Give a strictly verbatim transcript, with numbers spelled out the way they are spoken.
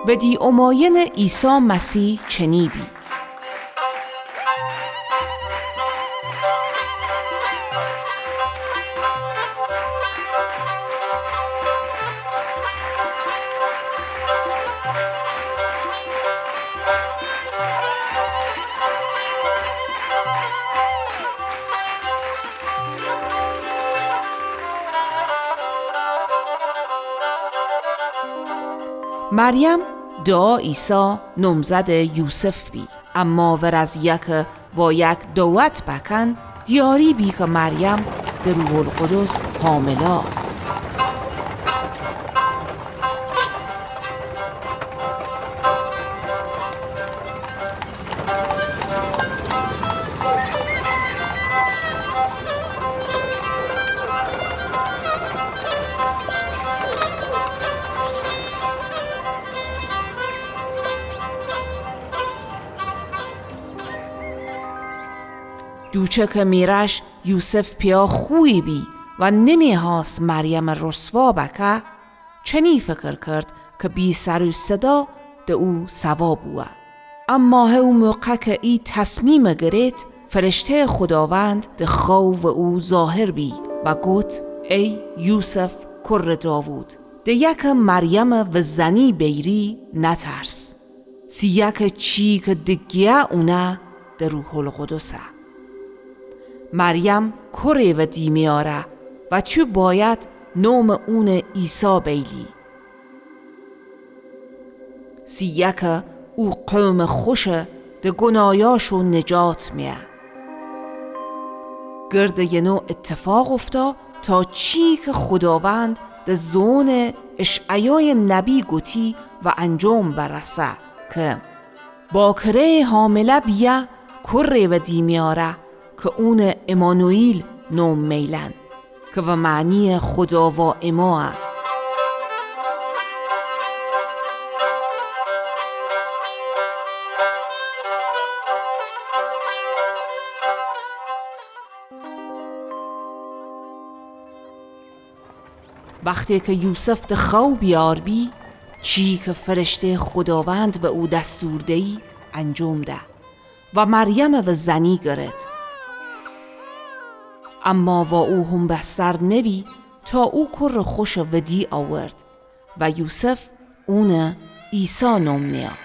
ودی اوماینٚ عیسی مسیح چنی بی. مریم دعا عیسی نومزدٚ یوسف بی، اما ور از یکٚ وا یک دعوت بکن، دیاری بی که مریم د روح‌القدس حامله. دوچکٚ میرش یوسف پیا خوی بی و نمی‌هاس مریمٚ رسوا بکه، چنی فکر کرد که بی سر و صدا د او سوا بوه. اما هو موقع که ای تصمیمٚ گرت، فرشته‌یٚ خوداوند د خوأو و او ظاهر بی و گوت: ای یوسف کورٚ داوود، د یکه مریمٚ وزنی بیری نترس. سیه که چی که دگیه اونه د روح‌القدسه. مریم کورٚ ودی میاره و تو باید نومٚ اونه عیسی بیلی. سیه که او قومٚ خوشه د گنایاشو نجات میه. گردٚ ینو اتفاق افتا تا چی که خوداوند د زونٚ اشعیایٚ نبی گوتی و انجام برسه که باکره‌یٚ حامله بیه کورٚ ودی میاره که اونٚ امانوئیل نوم میلن، که و معنی‌یٚ خودا وا اماه. وختی که یوسف د خوأو بیار بی، چی که فرشته‌یٚ خوداوند به او دستور دیی انجام ده و مریمٚ وزنی گرت. اما وا او هون به سر نوی تا او کورٚ خوشٚ ودی آورد و یوسف اونٚ عیسی نوم نیا.